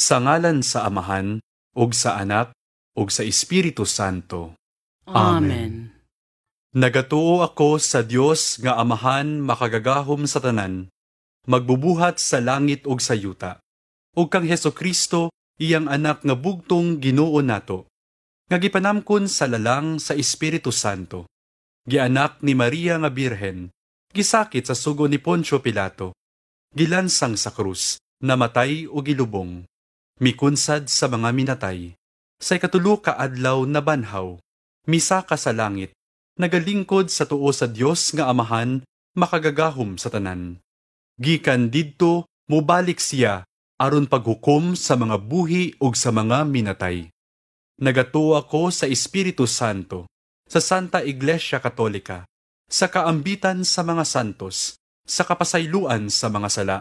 Sa ngalan sa Amahan, ug sa Anak, ug sa Espiritu Santo. Amen. Nagatuo ako sa Dios nga Amahan makagagahom sa tanan, magbubuhat sa langit ug sa yuta, ug kang Hesukristo, iyang anak nga bugtong Ginoo nato, nga gipanamkon sa lalang sa Espiritu Santo, gianak ni Maria nga Birhen, gisakit sa sugo ni Poncio Pilato, gilansang sa krus, namatay o gilubong, mikunsad sa mga minatay, sa ikatulo ka adlaw nabanhaw, misaka sa langit, nagalingkod sa tuo sa Dios nga Amahan makagagahom sa tanan. Gikan didto mobalik siya aron paghukom sa mga buhi ug sa mga minatay. Nagatuo ako sa Espiritu Santo, sa Santa Iglesia Katolika, sa kaambitan sa mga santos, sa kapasayloan sa mga sala,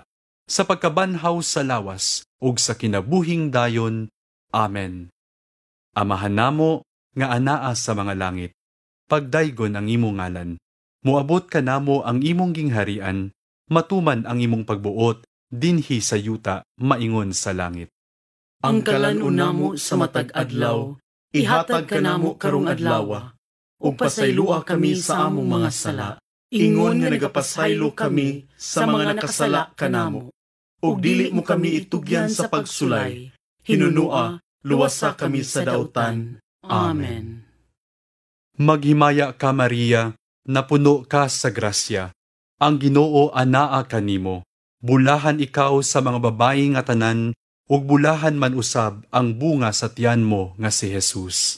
sa pagkabanhaw sa lawas ug sa kinabuhing dayon. Amen. Amahan namo nga anaa sa mga langit, pagdaygon ang imong ngalan. Moabot kanamo ang imong gingharian, matuman ang imong pagbuot dinhi sa yuta maingon sa langit. Ang kalan-on namo sa matag adlaw, ihatag kanamo karong adlawa, ug pasayloa kami sa among mga sala, ingon nga nagapasaylo kami sa mga nakasala kanamo. Ug dili mo kami itugyan sa pagsulay, hinunua, luwasa kami sa dautan. Amen. Maghimaya ka, Maria, napuno ka sa grasya. Ang Ginoo anaa kanimo. Bulahan ikaw sa mga babayi nga tanan, ug bulahan man usab ang bunga sa tiyan mo nga si Jesus.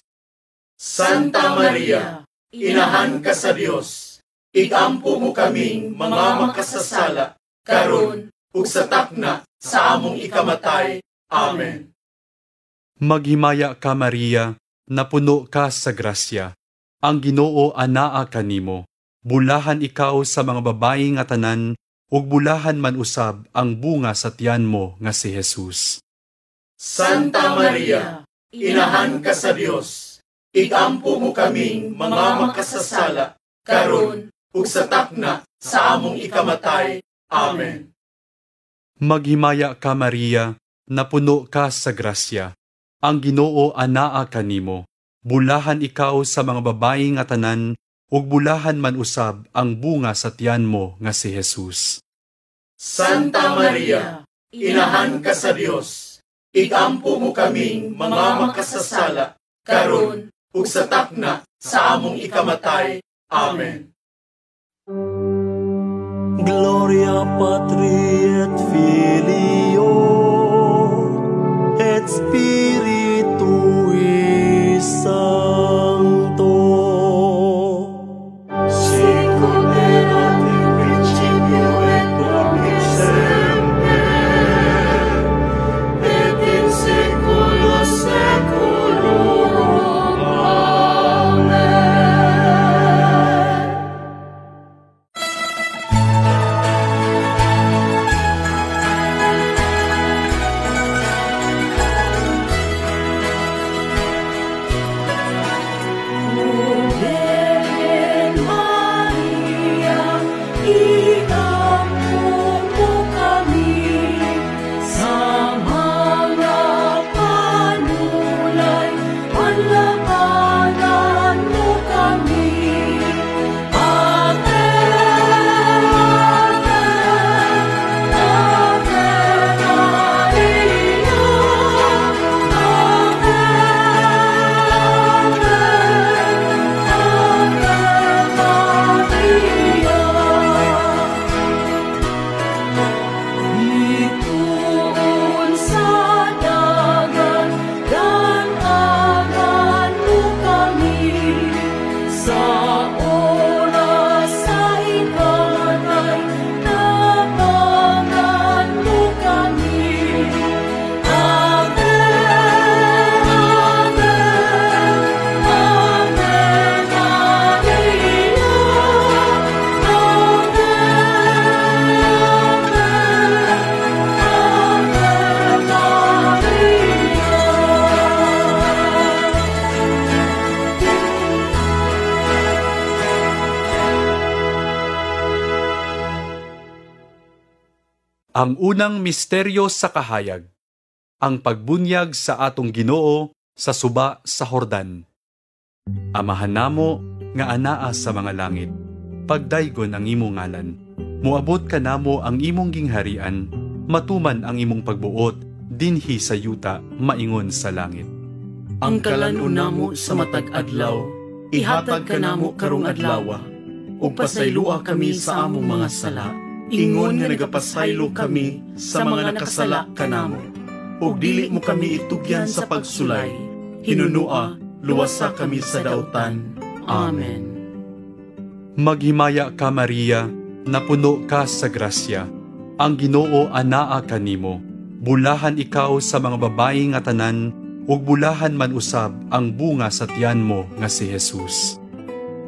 Santa Maria, inahan ka sa Dios, igampo mo kaming mga makasasala, karon ug sa takna sa among ikamatay. Amen. Maghimaya ka, Maria, napuno ka sa grasya. Ang Ginoo anaa kanimo. Bulahan ikaw sa mga babayi nga tanan, ug bulahan man usab ang bunga sa tiyan mo nga si Jesus. Santa Maria, inahan ka sa Dios, igampo mo kaming mga makasasala, karon ug sa takna sa among ikamatay. Amen. Maghimaya ka, Maria, napuno ka sa grasya. Ang Ginoo anaa kanimo. Bulahan ikaw sa mga babayi nga tanan, ug bulahan man usab ang bunga sa tiyan mo nga si Jesus. Santa Maria, inahan ka sa Dios, igampo mo kaming mga makasasala, karon ug sa takna sa among ikamatay. Amen. Gloria Patri et Filio et Spiritui Sancto. Sicut erat in principio et nunc et semper et in saeculo saeculorum. Amen. Ang unang misteryo sa kahayag. Ang pagbunyag sa atong Ginoo sa suba sa Hordan. Amahan namo nga anaa sa mga langit, pagdaygon ang imong ngalan. Moabot kanamo ang imong gingharian, matuman ang imong pagbuot dinhi sa yuta maingon sa langit. Ang kalan-on namo sa matag adlaw, ihatag kanamo karong adlawa, ug pasayloa kami sa among mga sala, ingon nga nagapasaylo kami sa mga nakasala kanamo. Ug dili mo kami itugyan sa pagsulay, hinunua, luwasa kami sa dautan. Amen. Maghimaya ka, Maria, napuno ka sa grasya. Ang Ginoo anaa kanimo. Bulahan ikaw sa mga babayi nga tanan, ug bulahan man usab ang bunga sa tiyan mo nga si Jesus.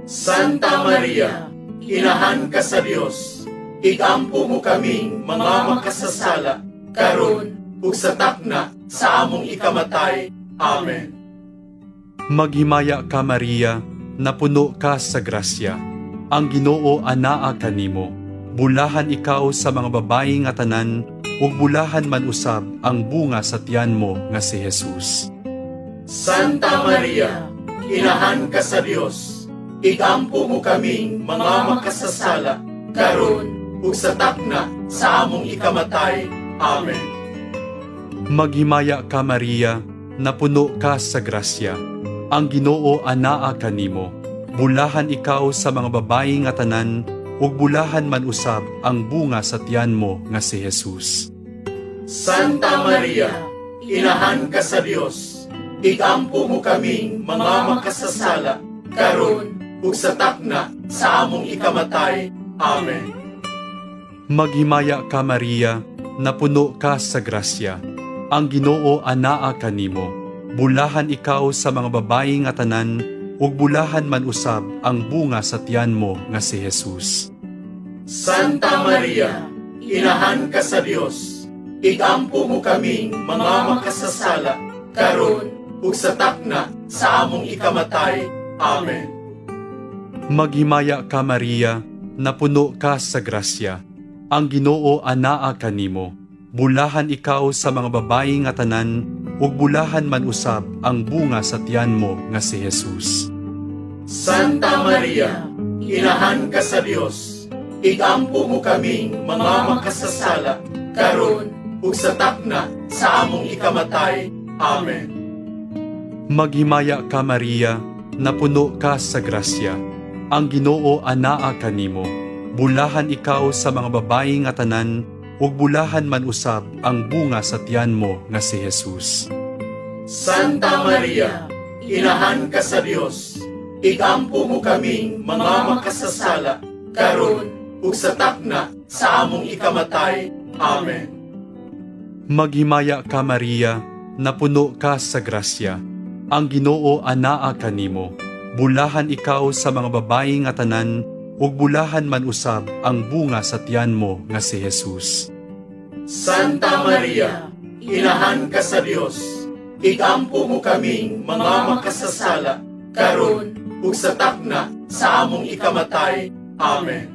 Santa Maria, inahan ka sa Dios, igampo mo kaming mga makasasala, karon ug sa takna sa among ikamatay. Amen. Maghimaya ka, Maria, napuno ka sa grasya. Ang Ginoo anaa kanimo. Bulahan ikaw sa mga babayi nga tanan, ug bulahan man usab ang bunga sa tiyan mo nga si Jesus. Santa Maria, inahan ka sa Dios, igampo mo kaming mga makasasala, karon ug sa takna sa among ikamatay. Amen. Maghimaya ka, Maria, napuno ka sa grasya. Ang Ginoo anaa kanimo. Bulahan ikaw sa mga babayi nga tanan, ug bulahan man usab ang bunga sa tiyan mo nga si Jesus. Santa Maria, inahan ka sa Dios, igampo mo kaming mga makasasala, karon ug sa takna sa among ikamatay. Amen. Maghimaya ka, Maria, napuno ka sa grasya. Ang Ginoo anaa kanimo. Bulahan ikaw sa mga babayi nga tanan, ug bulahan man usab ang bunga sa tiyan mo nga si Jesus. Santa Maria, inahan ka sa Dios, igampo mo kaming mga makasasala, karon ug sa takna sa among ikamatay. Amen. Maghimaya ka, Maria, napuno ka sa grasya. Ang Ginoo anaa kanimo. Bulahan ikaw sa mga babayi nga tanan, ug bulahan man usab ang bunga sa tiyan mo nga si Jesus. Santa Maria, inahan ka sa Dios, igampo mo kaming mga makasasala, karon ug sa takna sa among ikamatay. Amen. Maghimaya ka, Maria, napuno ka sa grasya. Ang Ginoo anaa kanimo. Bulahan ikaw sa mga babayi nga tanan, ug bulahan man usab ang bunga sa tiyan mo nga si Jesus. Santa Maria, inahan ka sa Dios, igampo mo kaming mga makasasala, karon ug sa takna sa among ikamatay. Amen. Maghimaya ka, Maria, napuno ka sa grasya. Ang Ginoo anaa kanimo. Bulahan ikaw sa mga babayi nga tanan, ug bulahan man usab ang bunga sa tiyan mo nga si Jesus. Santa Maria, inahan ka sa Dios, igampo mo kaming mga makasasala, karon ug sa takna sa among ikamatay. Amen.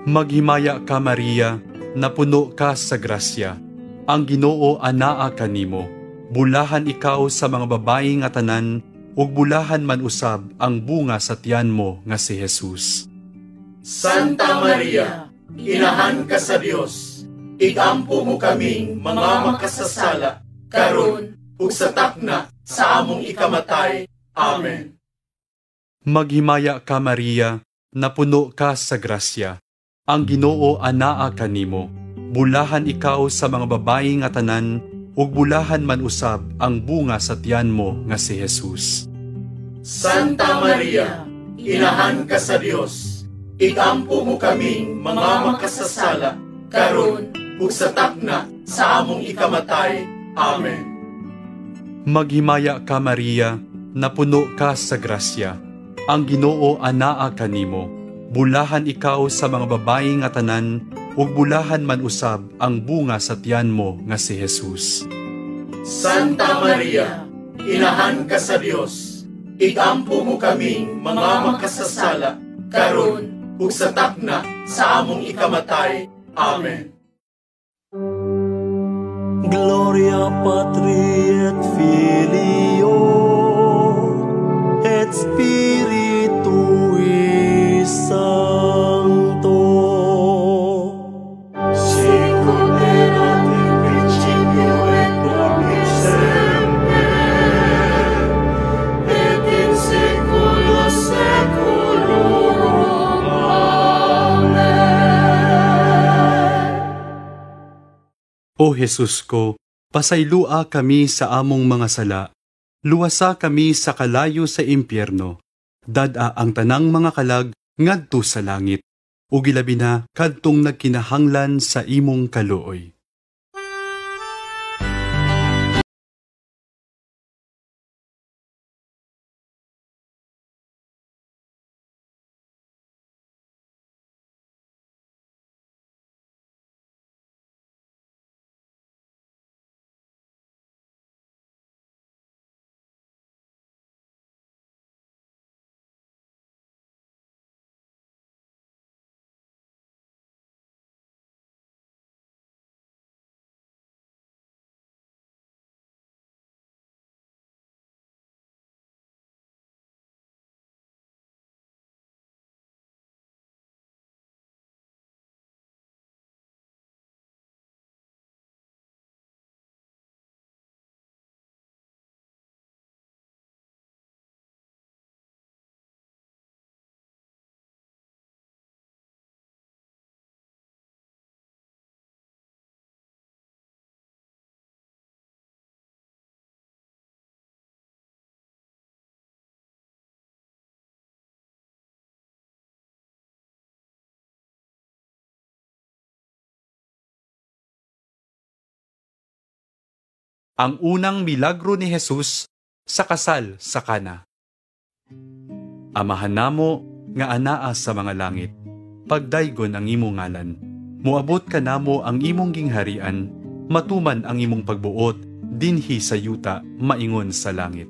Maghimaya ka, Maria, napuno ka sa grasya. Ang Ginoo anaa kanimo. Bulahan ikaw sa mga babayi nga tanan, ug bulahan man usab ang bunga sa tiyan mo nga si Jesus. Santa Maria, inahan ka sa Dios, igampo mo kaming mga makasasala, karon ug sa takna sa among ikamatay. Amen. Maghimaya ka, Maria, napuno ka sa grasya. Ang Ginoo anaa kanimo. Bulahan ikaw sa mga babayi nga tanan, ug bulahan man usab ang bunga sa tiyan mo nga si Jesus. Santa Maria, inahan ka sa Dios, igampo mo kaming mga makasasala, karon ug sa takna sa among ikamatay. Amen. Maghimaya ka, Maria, napuno ka sa grasya. Ang Ginoo anaa kanimo. Bulahan ikaw sa mga babayi nga tanan, ug bulahan man usab ang bunga sa tiyan mo nga si Jesus. Santa Maria, inahan ka sa Dios, igampo mo kaming mga makasasala, karon ug sa takna sa among ikamatay. Amen. Gloria Patri et Filio et Spiritui Sancto. Sicut erat in principio et nunc et semper, et in saecula saeculorum. Amen. O Jesus ko, pasaylua kami sa among mga sala. Luwasa kami sa kalayo sa impyerno. Dad-a ang tanang mga kalag ngadto sa langit. Ug ilabi na kadtong nagkinahanglan sa imong kaluoy. Ang unang milagro ni Jesus sa kasal sa Kana. Amahan namo nga anaa sa mga langit, pagdaygon ang imong ngalan. Moabot kanamo ang imong gingharian, matuman ang imong pagbuot dinhi sa yuta maingon sa langit.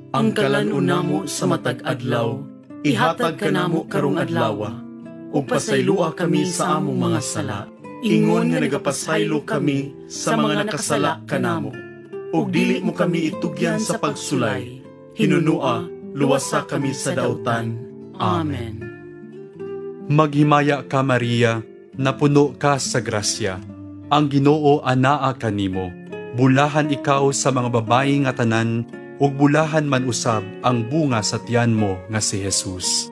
Ang kalan-on namo sa matag adlaw, ihatag kanamo karong adlawa, ug pasaylua kami sa among mga sala, ingon nga nagapasaylo kami sa mga nakasala kanamo. Ug dili mo kami itugyan sa pagsulay, hinunua, luwasa kami sa dautan. Amen. Maghimaya ka, Maria, napuno ka sa grasya. Ang Ginoo anaa kanimo. Bulahan ikaw sa mga babayi nga tanan, ug bulahan man usab ang bunga sa tiyan mo nga si Jesus.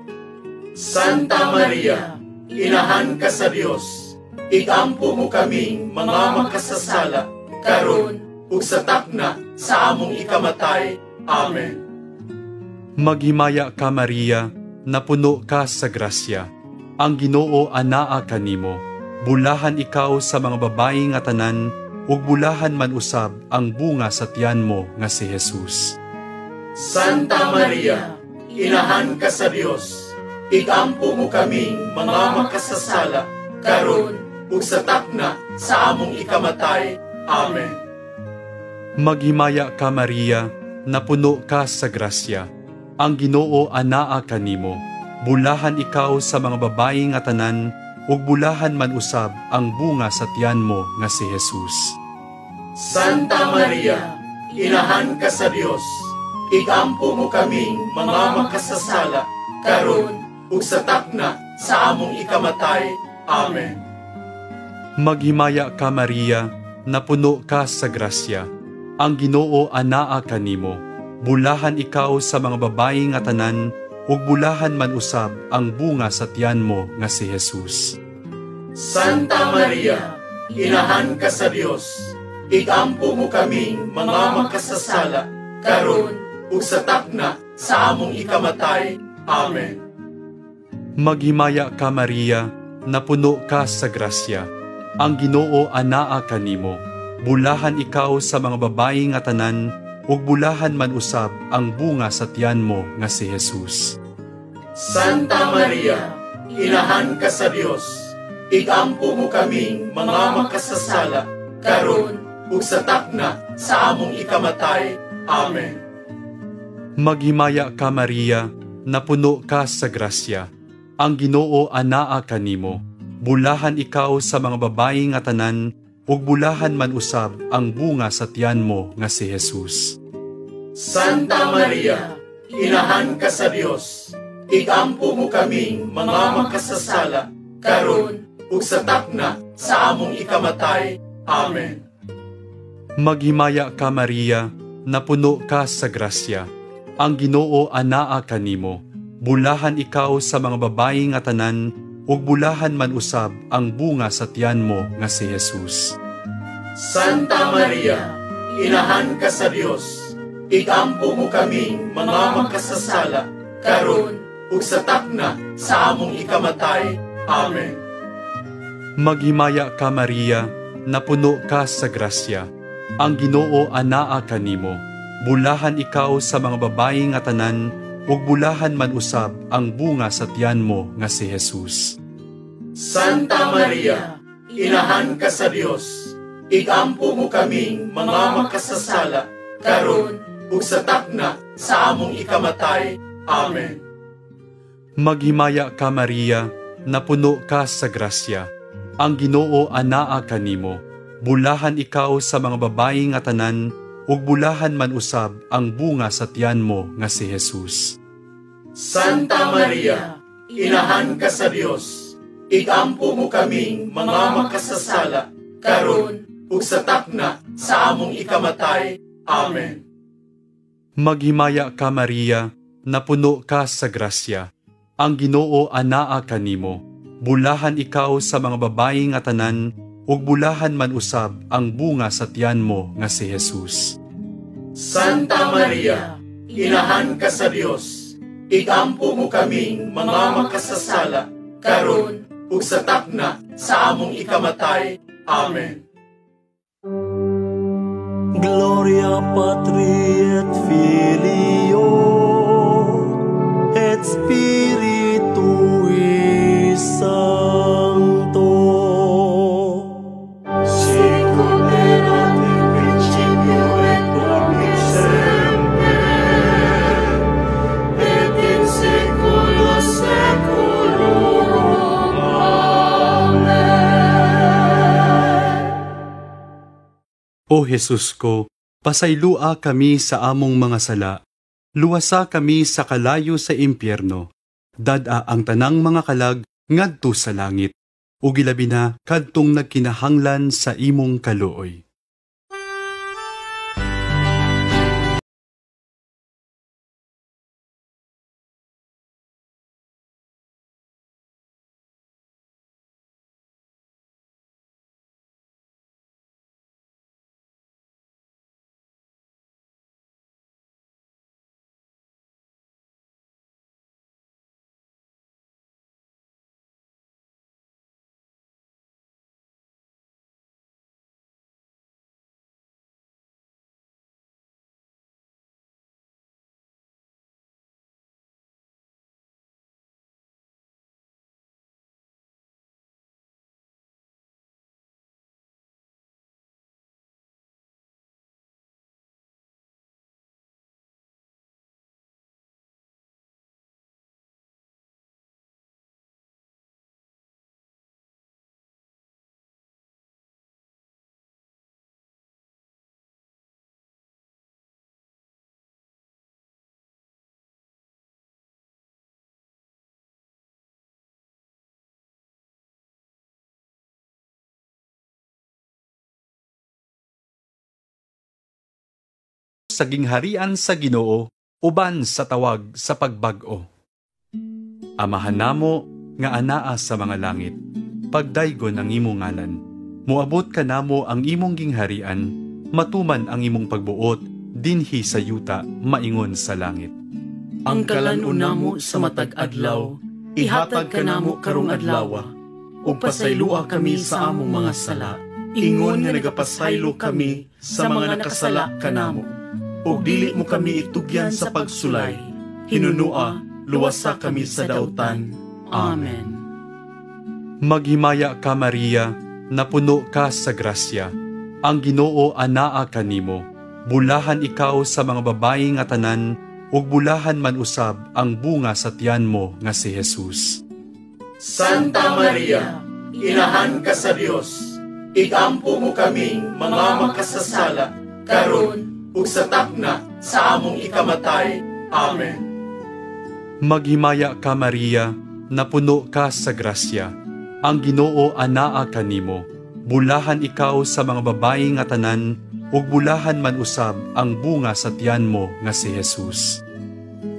Santa Maria, inahan ka sa Dios, igampo mo kaming mga makasasala, karon ug sa takna sa among ikamatay. Amen. Maghimaya ka, Maria, napuno ka sa grasya. Ang Ginoo anaa kanimo. Bulahan ikaw sa mga babayi nga tanan, ug bulahan man usab ang bunga sa tiyan mo nga si Jesus. Santa Maria, inahan ka sa Dios, igampo mo kaming mga makasasala, karon ug sa takna sa among ikamatay. Amen. Maghimaya ka, Maria, napuno ka sa grasya. Ang Ginoo anaa kanimo. Bulahan ikaw sa mga babayi nga tanan, ug bulahan man usab ang bunga sa tiyan mo nga si Jesus. Santa Maria, inahan ka sa Dios, igampo mo kaming mga makasasala, karon ug sa takna sa among ikamatay. Amen. Maghimaya ka, Maria, napuno ka sa grasya. Ang Ginoo anaa kanimo. Bulahan ikaw sa mga babayi nga tanan, ug bulahan man usab ang bunga sa tiyan mo nga si Jesus. Santa Maria, inahan ka sa Dios, igampo mo kaming mga makasasala, karon ug sa takna sa among ikamatay. Amen. Maghimaya ka, Maria, napuno ka sa grasya. Ang Ginoo anaa kanimo. Bulahan ikaw sa mga babayi nga tanan, ug bulahan man usab ang bunga sa tiyan mo nga si Jesus. Santa Maria, inahan ka sa Dios, igampo mo kaming mga makasasala, karon ug sa takna sa among ikamatay. Amen. Maghimaya ka, Maria, napuno ka sa grasya. Ang Ginoo anaa kanimo. Bulahan ikaw sa mga babayi nga tanan, ug bulahan man usab ang bunga sa tiyan mo nga si Jesus. Santa Maria, Inahan ka sa Dios, igampo mo kaming mga makasasala, karon ug sa takna sa among ikamatay. Amen. Maghimaya ka, Maria, napuno ka sa grasya. Ang Ginoo anaa kanimo. Bulahan ikaw sa mga babayi nga tanan, ug bulahan man usab ang bunga sa tiyan mo nga si Jesus. Santa Maria, Inahan ka sa Dios, igampo mo kaming mga makasasala, karon ug sa takna sa among ikamatay. Amen. Maghimaya ka, Maria, napuno ka sa grasya. Ang Ginoo anaa kanimo. Bulahan ikaw sa mga babayi nga tanan, ug bulahan man usab ang bunga sa tiyan mo nga si Jesus. Santa Maria, Inahan ka sa Dios, igampo mo kaming mga makasasala, karon ug sa takna sa among ikamatay. Amen. Maghimaya ka, Maria, napuno ka sa grasya. Ang Ginoo anaa kanimo. Bulahan ikaw sa mga babayi nga tanan, ug bulahan man usab ang bunga sa tiyan mo nga si Jesus. Santa Maria, Inahan ka sa Dios, igampo mo kaming mga makasasala, karon ug sa takna sa among ikamatay. Amen. Maghimaya ka, Maria, napuno ka sa grasya. Ang Ginoo anaa kanimo. Bulahan ikaw sa mga babayi nga tanan, ug bulahan man usab ang bunga sa tiyan mo nga si Jesus. Santa Maria, Inahan ka sa Dios, igampo mo kaming mga makasasala, karon ug sa takna sa among ikamatay. Amen. Gloria Patri et Filio et Spiritui Sancto. Sicut erat in principio et nunc et semper et in saeculo saeculorum. Amen. O Jesus ko, pasaylua kami sa among mga sala. Luwasa kami sa kalayo sa impyerno. Dad-a ang tanang mga kalag ngadto sa langit, ug ilabi na kadtong nagkinahanglan sa imong kaluoy. Sa gingharian sa Ginoo uban sa tawag sa pagbag-o. Amahan namo nga anaa sa mga langit, pagdaygon ang imong ngalan. Moabot kanamo ang imong gingharian, matuman ang imong pagbuot dinhi sa yuta maingon sa langit. Ang kalan-on namo sa matag adlaw, ihatag kanamo karong adlawa, ug pasaylua kami sa among mga sala, ingon nga nagapasaylo kami sa mga nakasala kanamo. Ug dili mo kami itugyan sa pagsulay, hinunua, luwasa kami sa dautan. Amen. Maghimaya ka, Maria, napuno ka sa grasya. Ang Ginoo anaa kanimo. Bulahan ikaw sa mga babayi nga tanan, ug bulahan man usab ang bunga sa tiyan mo nga si Jesus. Santa Maria, Inahan ka sa Dios, igampo mo kaming mga makasasala, karon ug sa takna sa among ikamatay. Amen. Maghimaya ka, Maria, napuno ka sa grasya. Ang Ginoo anaa kanimo. Bulahan ikaw sa mga babayi nga tanan, ug bulahan man usab ang bunga sa tiyan mo nga si Jesus.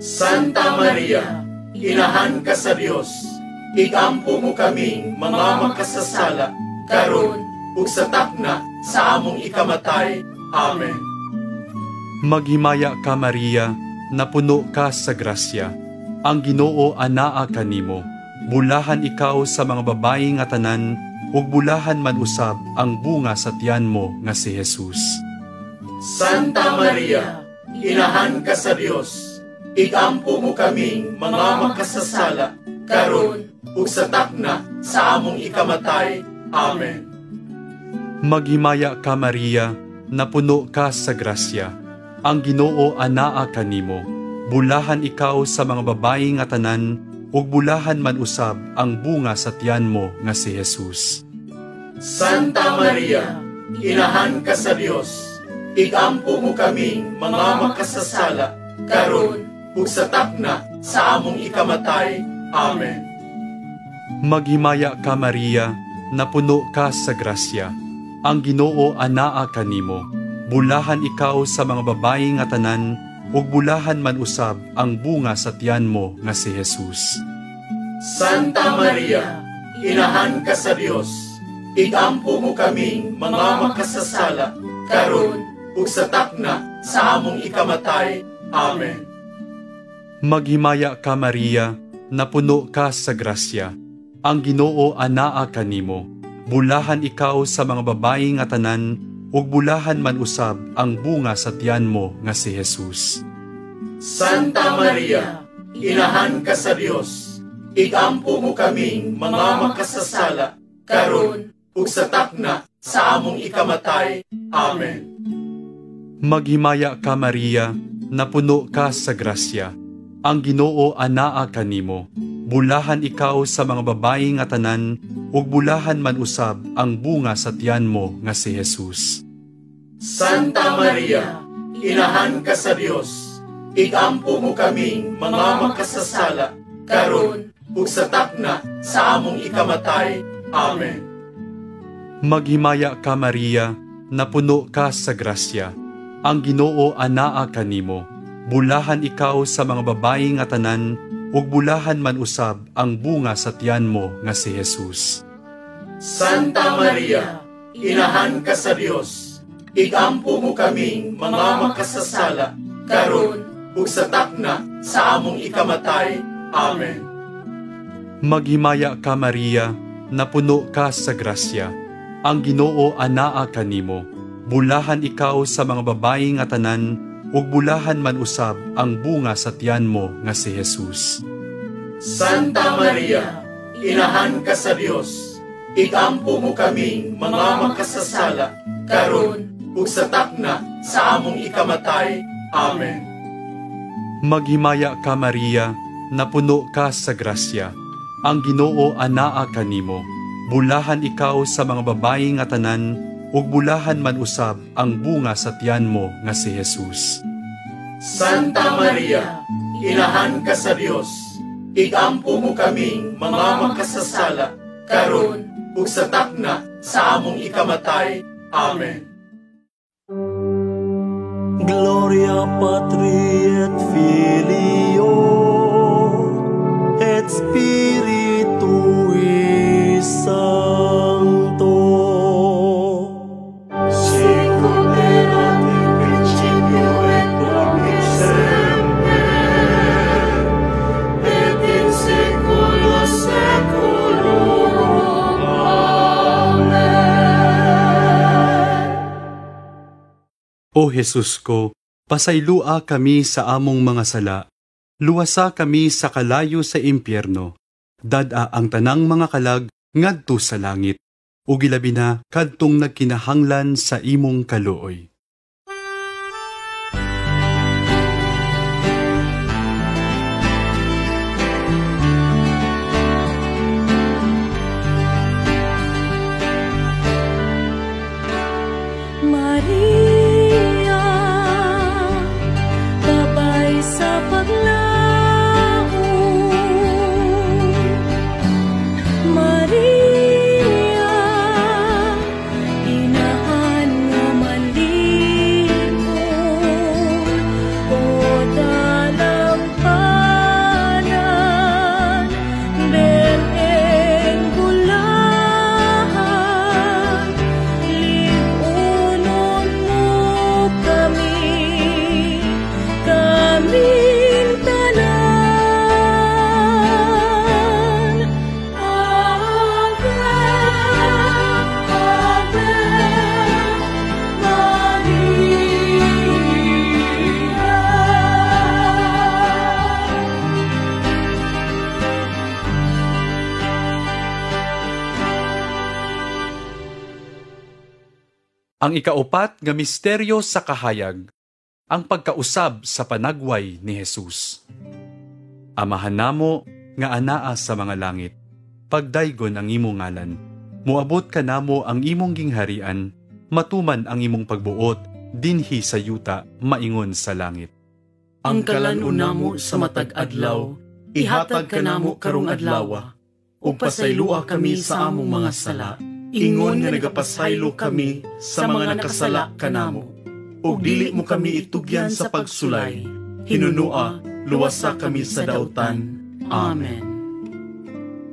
Santa Maria, inahan ka sa Dios, igampo mo kaming mga makasasala, karon ug sa takna sa among ikamatay. Amen. Maghimaya ka, Maria, napuno ka sa grasya. Ang Ginoo anaa kanimo. Bulahan ikaw sa mga babayi nga tanan, ug bulahan man usab ang bunga sa tiyan mo nga si Jesus. Santa Maria, inahan ka sa Dios, igampo mo kaming mga makasasala, karon ug sa takna sa among ikamatay. Amen. Maghimaya ka, Maria, napuno ka sa grasya. Ang Ginoo anaa kanimo. Bulahan ikaw sa mga babayi nga tanan, ug bulahan man usab ang bunga sa tiyan mo nga si Jesus. Santa Maria, inahan ka sa Dios, igampo mo kaming mga makasasala, karon ug sa takna sa among ikamatay. Amen. Maghimaya ka, Maria, napuno ka sa grasya. Ang Ginoo anaa kanimo. Bulahan ikaw sa mga babayi nga tanan, ug bulahan man usab ang bunga sa tiyan mo nga si Jesus. Santa Maria, inahan ka sa Dios, igampo mo kaming mga makasasala, karon ug sa takna sa among ikamatay. Amen. Maghimaya ka, Maria, napuno ka sa grasya. Ang Ginoo anaa kanimo. Bulahan ikaw sa mga babayi nga tanan, ug bulahan man usab ang bunga sa tiyan mo nga si Jesus. Santa Maria, inahan ka sa Dios, igampo mo kaming mga makasasala, karon ug sa takna sa among ikamatay. Amen. Maghimaya ka, Maria, napuno ka sa grasya. Ang Ginoo anaa kanimo. Bulahan ikaw sa mga babayi nga tanan, ug bulahan man usab ang bunga sa tiyan mo nga si Jesus. Santa Maria, inahan ka sa Dios, igampo mo kaming mga makasasala, karon ug sa takna sa among ikamatay. Amen. Maghimaya ka, Maria, napuno ka sa grasya. Ang Ginoo anaa kanimo. Bulahan ikaw sa mga babayi nga tanan, ug bulahan man usab ang bunga sa tiyan mo nga si Jesus. Santa Maria, inahan ka sa Dios, igampo mo kaming mga makasasala, karon ug sa takna sa among ikamatay. Amen. Maghimaya ka, Maria, napuno ka sa grasya. Ang Ginoo anaa kanimo. Bulahan ikaw sa mga babayi nga tanan, ug bulahan man usab ang bunga sa tiyan mo nga si Jesus. Santa Maria, inahan ka sa Dios, igampo mo kaming mga makasasala, karon ug sa takna sa among ikamatay. Amen. Maghimaya ka, Maria, napuno ka sa grasya. Ang Ginoo anaa kanimo. Bulahan ikaw sa mga babayi nga tanan, ug bulahan man usab ang bunga sa tiyan mo nga si Jesus. Santa Maria, inahan ka sa Dios, igampo mo kaming mga makasasala, karon ug sa takna sa among ikamatay. Amen. Gloria Patri et Filio et Spiritui Sancto. Sicut erat in principio et nunc et semper, et in saecula saeculorum. Amen. O Jesus ko, pasaylua kami sa among mga sala. Luwasa kami sa kalayo sa impyerno. Dad-a ang tanang mga kalag ngadto sa langit, ug ilabi na kadtong nagkinahanglan sa imong kaluoy. Ang ikaupat nga misteryo sa kahayag, ang pagkausab sa panagway ni Jesus. Amahan namo nga anaa sa mga langit, pagdaygon ang imong ngalan. Moabot kanamo ang imong gingharian, matuman ang imong pagbuot dinhi sa yuta maingon sa langit. Ang kalan-on namo sa matag adlaw, ihatag kanamo karong adlawa, ug pasayloa kami sa among mga sala, ingon nga nagapasaylo kami sa mga nakasala kanamo. Ug dili mo kami itugyan sa pagsulay, hinunua luwasa kami sa dautan. Amen.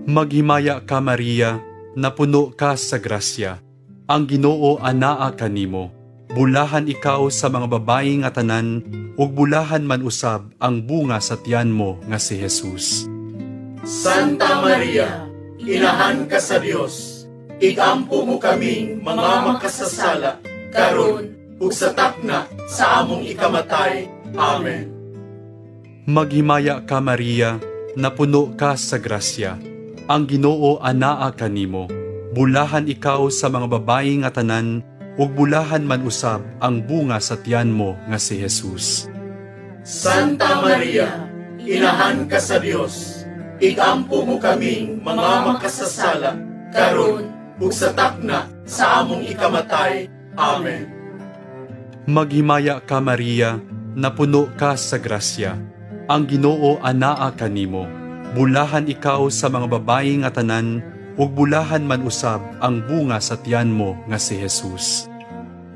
Maghimaya ka, Maria, napuno ka sa grasya. Ang Ginoo anaa kanimo. Bulahan ikaw sa mga babayi nga tanan, ug bulahan man usab ang bunga sa tiyan mo nga si Jesus. Santa Maria, Inahan ka sa Dios, igampo mo kaming mga makasasala, karon ug sa takna sa among ikamatay. Amen. Maghimaya ka, Maria, napuno ka sa grasya. Ang Ginoo anaa kanimo. Bulahan ikaw sa mga babayi nga tanan, ug bulahan man usab ang bunga sa tiyan mo nga si Jesus. Santa Maria, Inahan ka sa Dios, igampo mo kaming mga makasasala, karon ug sa takna sa among ikamatay. Amen. Maghimaya ka, Maria, napuno ka sa grasya. Ang Ginoo anaa kanimo. Bulahan ikaw sa mga babayi nga tanan, ug bulahan man usab ang bunga sa tiyan mo nga si Jesus.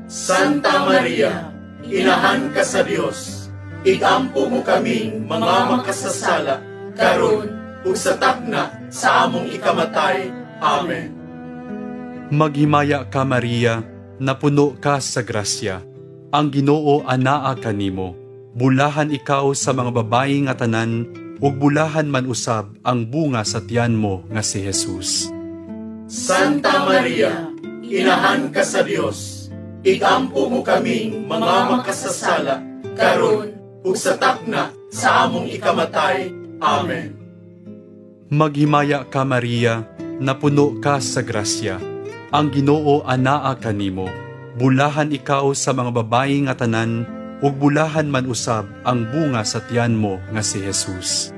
Santa Maria, Inahan ka sa Dios, igampo mo kaming mga makasasala, karon ug sa takna sa among ikamatay. Amen. Maghimaya ka, Maria, napuno ka sa grasya. Ang Ginoo anaa kanimo. Bulahan ikaw sa mga babayi nga tanan, ug bulahan man usab ang bunga sa tiyan mo nga si Jesus. Santa Maria, Inahan ka sa Dios, igampo mo kaming mga makasasala, karon ug sa takna sa among ikamatay. Amen. Maghimaya ka, Maria, napuno ka sa grasya. Ang Ginoo anaa kanimo. Bulahan ikaw sa mga babayi nga tanan, ug bulahan man usab ang bunga sa tiyan mo nga si Jesus.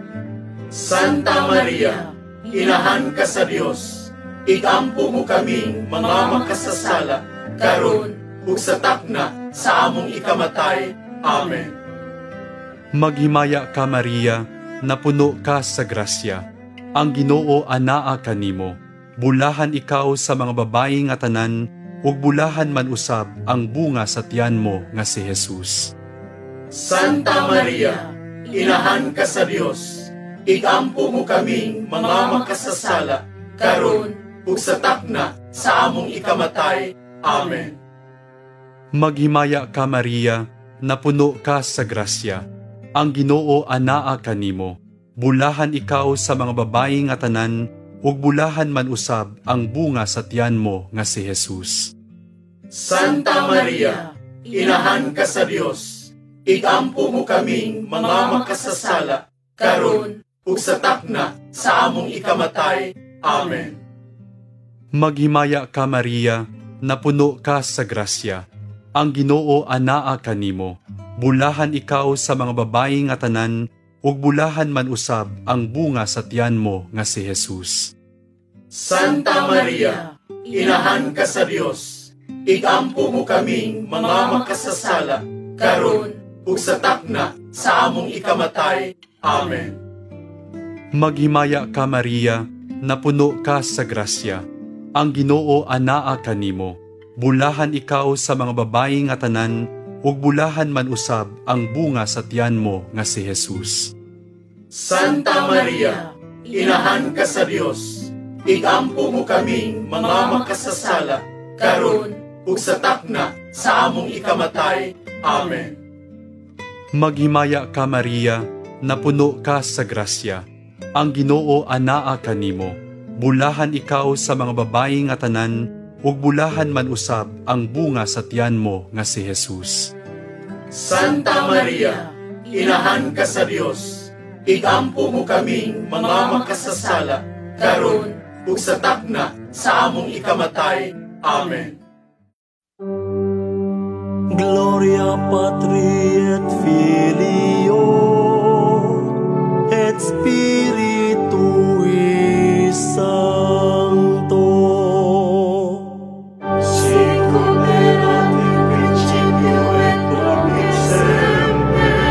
Santa Maria, Inahan ka sa Dios, igampo mo kaming mga makasasala, karon ug sa takna sa among ikamatay. Amen. Maghimaya ka, Maria, napuno ka sa grasya. Ang Ginoo anaa kanimo. Bulahan ikaw sa mga babayi nga tanan, ug bulahan man usab ang bunga sa tiyan mo nga si Jesus. Santa Maria, Inahan ka sa Dios, igampo mo kaming mga makasasala, karon ug sa takna sa among ikamatay. Amen. Maghimaya ka, Maria, napuno ka sa grasya. Ang Ginoo anaa kanimo. Bulahan ikaw sa mga babayi nga tanan, ug bulahan man usab ang bunga sa tiyan mo nga si Jesus. Santa Maria, Inahan ka sa Dios, igampo mo kaming mga makasasala, karon ug sa takna sa among ikamatay. Amen. Maghimaya ka, Maria, napuno ka sa grasya. Ang Ginoo anaa kanimo. Bulahan ikaw sa mga babayi nga tanan, ug bulahan man usab ang bunga sa tiyan mo nga si Jesus. Santa Maria, Inahan ka sa Dios, igampo mo kaming mga makasasala, karon ug sa takna sa among ikamatay. Amen. Maghimaya ka, Maria, napuno ka sa grasya. Ang Ginoo anaa kanimo. Bulahan ikaw sa mga babayi nga tanan, ug bulahan man usab ang bunga sa tiyan mo nga si Jesus. Santa Maria, Inahan ka sa Dios, igampo mo kaming mga makasasala, karon ug sa takna sa among ikamatay. Amen. Maghimaya ka, Maria, napuno ka sa grasya. Ang Ginoo anaa kanimo. Bulahan ikaw sa mga babayi nga tanan, ug bulahan man usab ang bunga sa tiyan mo nga si Jesus. Santa Maria, Inahan ka sa Dios, igampo mo kaming mga makasasala, karon ug sa takna sa among ikamatay. Amen. Gloria Patri et Filio et Spiritui Sancto. Sicut erat in principio et nunc et semper,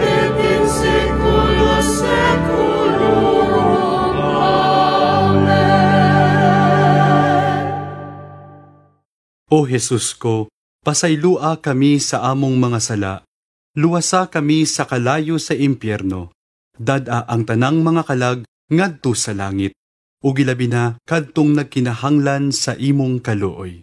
et in saeculo saeculorum. Amen. O Jesus ko, pasaylua kami sa among mga sala. Luwasa kami sa kalayo sa impyerno. Dad-a ang tanang mga kalag ngadto sa langit. Ug ilabi na kadtong nagkinahanglan sa imong kaluoy.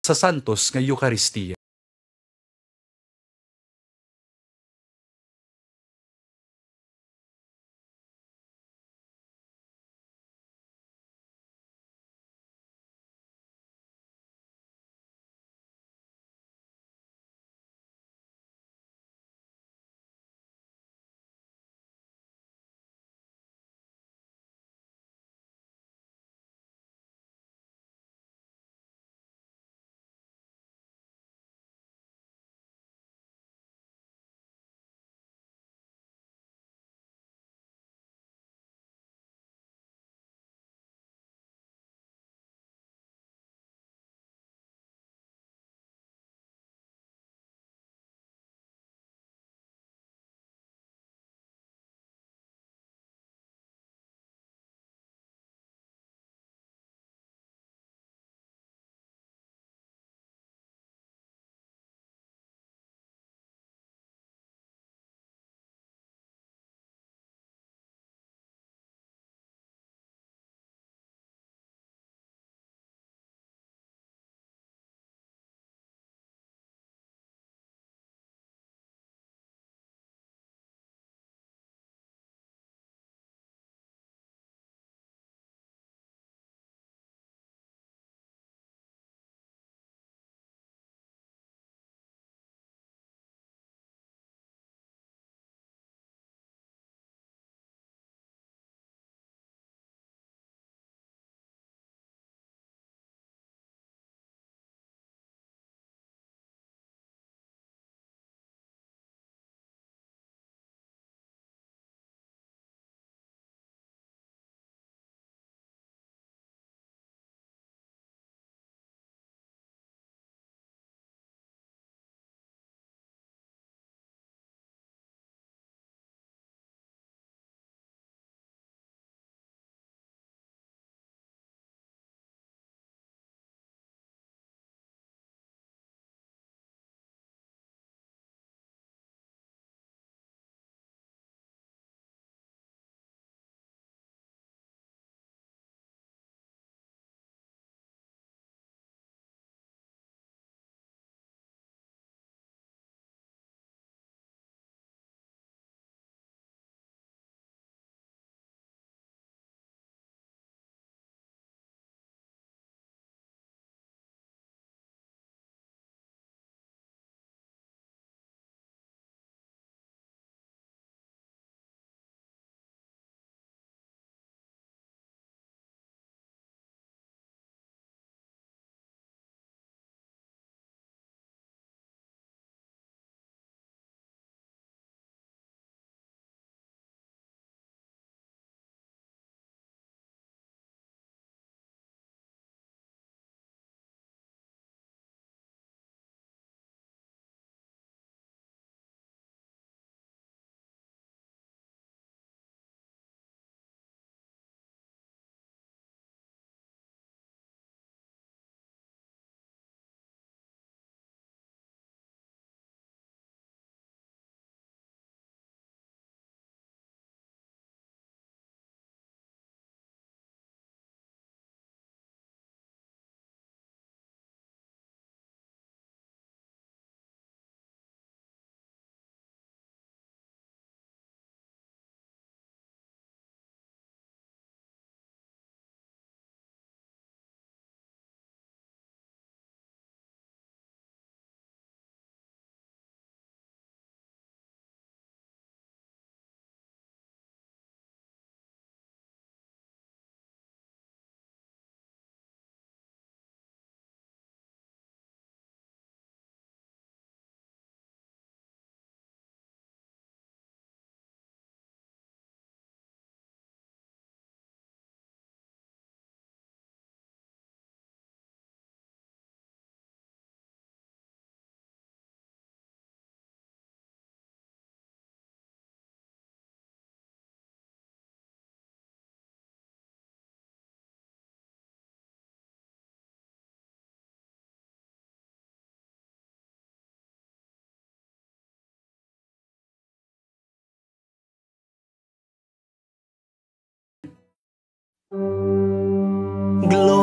Sa Santos nga Eukaristiya.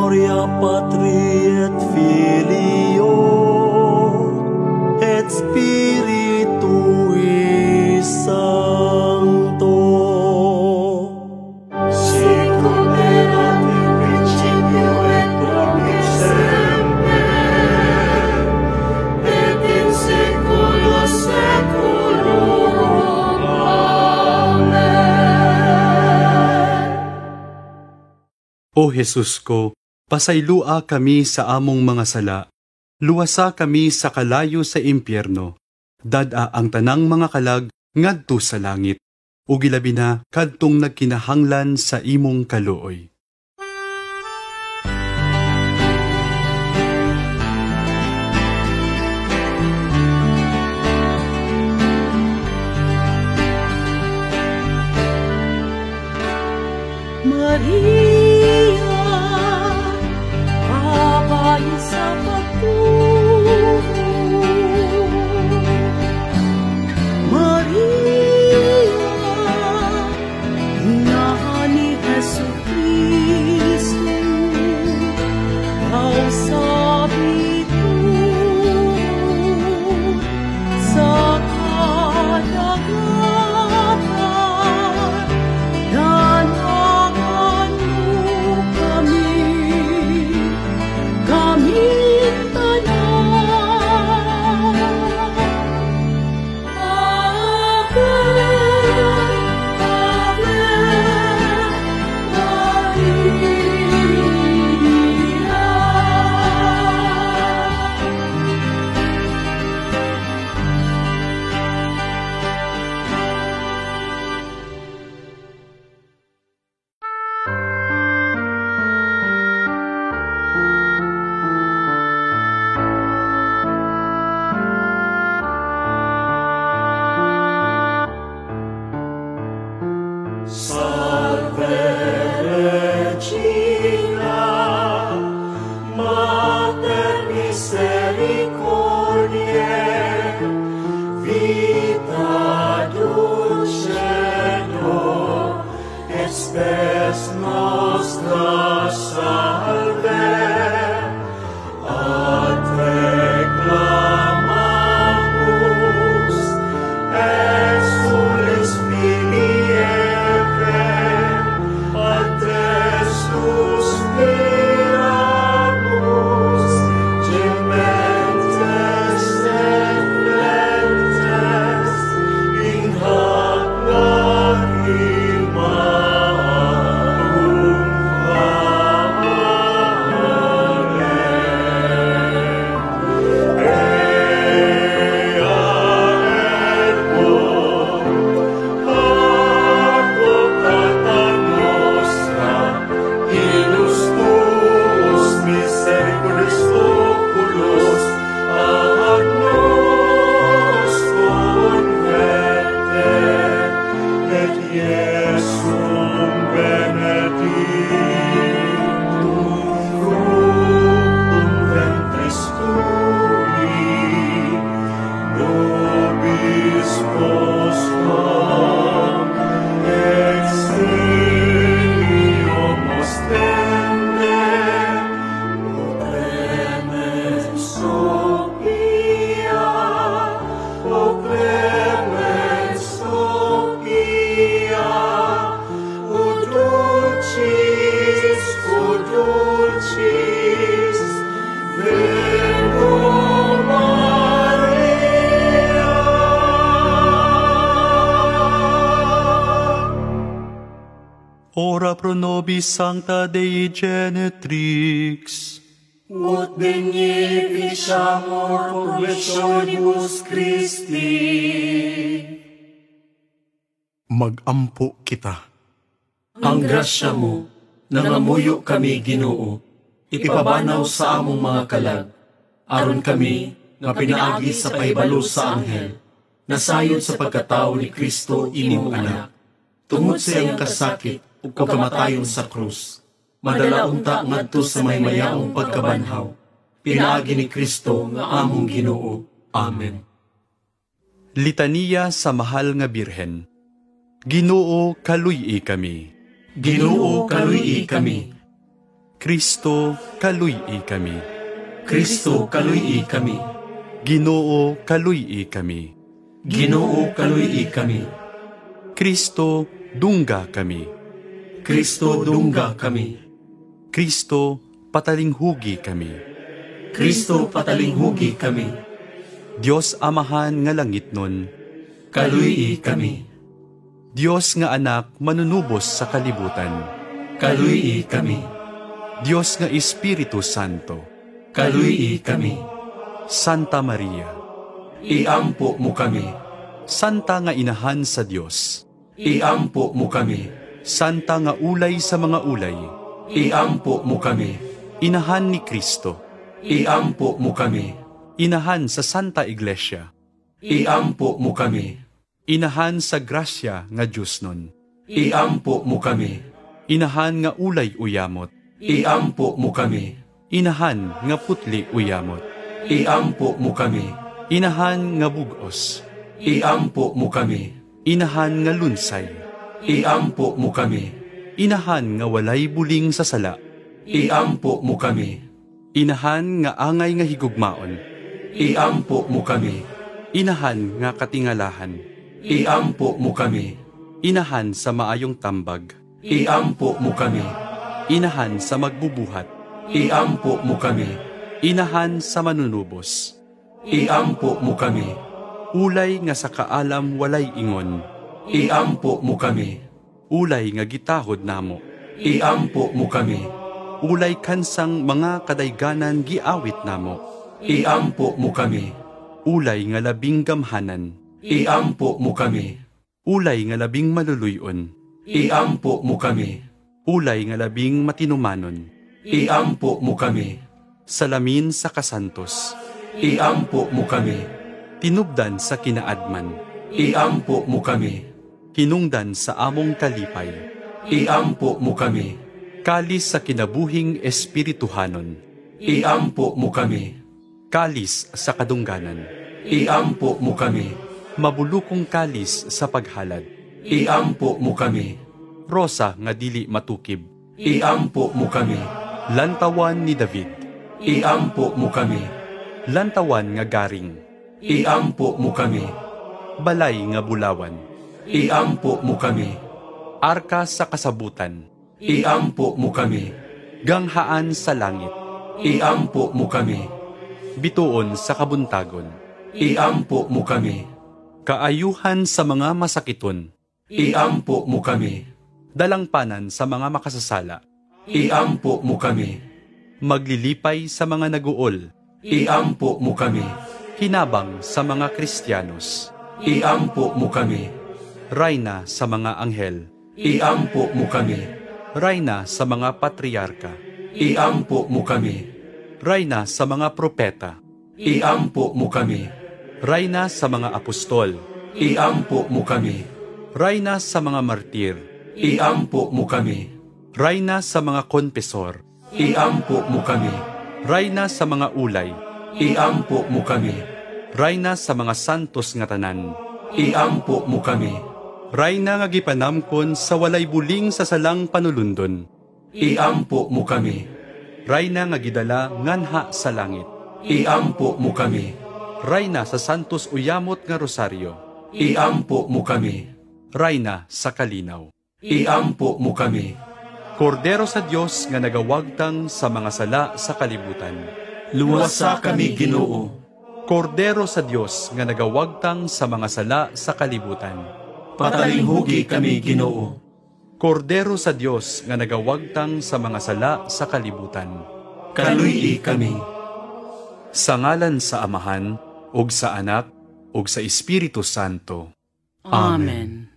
Gloria Patri et Filio et Spiritui Sancto. Sicut erat in principio et nunc et semper et in saeculo saeculorum. Amen. O Jesus ko, pasaylua kami sa among mga sala. Luwasa kami sa kalayo sa impyerno. Dad-a ang tanang mga kalag ngadto sa langit. Ug ilabi na kadtong nagkinahanglan sa imong kaluoy. Maria, babae sa pagtuo. Maria, ina ni Jesucristo, daw sa bituon, sa kadagatan, danangan mo kami, kaming tanan. Ave, Ave, Maria. Salve Regina, Mater misericordiae, vita dulcedo, et spes nostra salve. A te clamamus, exules filii Evae, a te suspiramus, gementes et flentes, in hac lacrimarum. Amen. Ea ergo, advocata nostra, ilus tuus misericordis oculos ad nos converte, et Iesum benedictum fructum ventris tui, nobis postquam exilio ostende, O clemens, O pia, O clemens, O pia, O dulcis, O dulcis, Virgo Maria. Ora pro nobis sancta Dei genetrix. Ut beneficiamur promissionibus Christi. Magampo kita. Ang grasya mo, nangamuyo kami Ginoo, ipabanaw sa among mga kalag, aron kami nga pinaagi sa pahibalo sa anghel, nasayod sa pagkatao ni Kristo imong anak, tungod sa iyang kasakit ug kamatayon sa krus, madala unta ngadto sa maymayaong pagkabanhaw, pinaagi ni Kristo nga among Ginoo. Amen. Litaniya sa Mahal nga Birhen. Ginoo, kaluy-i kami. Ginoo, kaluy-i kami. Kristo, kaluy-i kami. Kristo, kaluy-i kami. Ginoo, kaluy-i kami. Ginoo, kaluy-i kami. Kristo, dungga kami. Kristo, dungga kami. Kristo, patalinghugi kami. Kristo, patalinghugi kami. Dios Amahan nga langitnon, kaluy-i kami. Dios nga Anak manunubos sa kalibutan, kaluy-i kami. Dios nga Espiritu Santo, kaluy-i kami. Santa Maria, iampo mo kami. Santa nga Inahan sa Dios, iampo mo kami. Santa nga ulay sa mga ulay, iampo mo kami. Inahan ni Kristo, iampo mo kami. Inahan sa Santa Iglesia, iampo mo kami. Inahan sa grasya nga Diyos nun, iampo mo kami. Inahan nga ulay uyamot, iampo mo kami. Inahan nga putli uyamot, iampo mo kami. Inahan nga bugos, iampo mo kami. Inahan nga lunsay, iampo mo kami. Inahan nga walay buling sa sala, iampo mo kami. Inahan nga angay nga higugmaon, iampo mo kami. Inahan nga katingalahan, iampo mo kami. Inahan sa maayong tambag, iampo mo kami. Inahan sa magbubuhat, iampo mo kami. Inahan sa manunubos, iampo mo kami. Ulay nga sa kaalam walay ingon, iampo mo kami. Ulay nga gitahod namo, iampo mo kami. Ulay kansang mga kadayganan giawit namo, iampo mo kami. Ulay nga labing gamhanan, iampo mo kami. Ulay nga labing maluluyon, iampo mo kami. Ulay nga labing matinumanon, iampo mo kami. Salamin sa kasantos, iampo mo kami. Tinubdan sa kinaadman, iampo mo kami. Hinungdan sa among kalipay, iampo mo kami. Kalis sa kinabuhing espirituhanon, iampo mo kami. Kalis sa kadungganan, iampo mo kami. Mabulukong kalis sa paghalad, iampo mo kami. Rosa nga dili matukib, iampo mo kami. Lantawan ni David, iampo mo kami. Lantawan nga garing, iampo mo kami. Balay nga bulawan, iampo mo kami. Arka sa kasabutan, iampo mo kami. Ganghaan sa langit, iampo mo kami. Bituon sa kabuntagon, iampo mo kami. Kaayuhan sa mga masakiton, iampo mo kami. Dalangpanan sa mga makasasala, iampo mo kami. Maglilipay sa mga naguol, iampo mo kami. Hinabang sa mga Kristiyanos, iampo mo kami. Rayna sa mga anghel, iampo mo kami. Rayna sa mga patriarka, iampo mo kami. Rayna sa mga propeta, iampo mo kami. Rayna sa mga apostol, iampo mo kami. Rayna sa mga martir, iampo mo kami. Rayna sa mga konfesor, iampo mo kami. Rayna sa mga ulay, iampo mo kami. Rayna sa mga santos nga tanan, iampo mo kami. Rayna nga gipanamkon sa walay buling sa salang panulundon, iampo mo kami. Rayna nga gidala nganha sa langit, iampo mo kami. Rayna sa santos uyamot nga rosaryo, iampo mo kami. Rayna sa kalinaw, iampo mo kami. Kordero sa Dios nga nagawagtang sa mga sala sa kalibutan, luwasa kami, Ginoo. Kordero sa Dios nga nagawagtang sa mga sala sa kalibutan, patalinghugi kami, Ginoo. Kordero sa Dios nga nagawagtang sa mga sala sa kalibutan, kaluy-i kami. Sa ngalan sa Amahan, ug sa Anak, ug sa Espiritu Santo. Amen.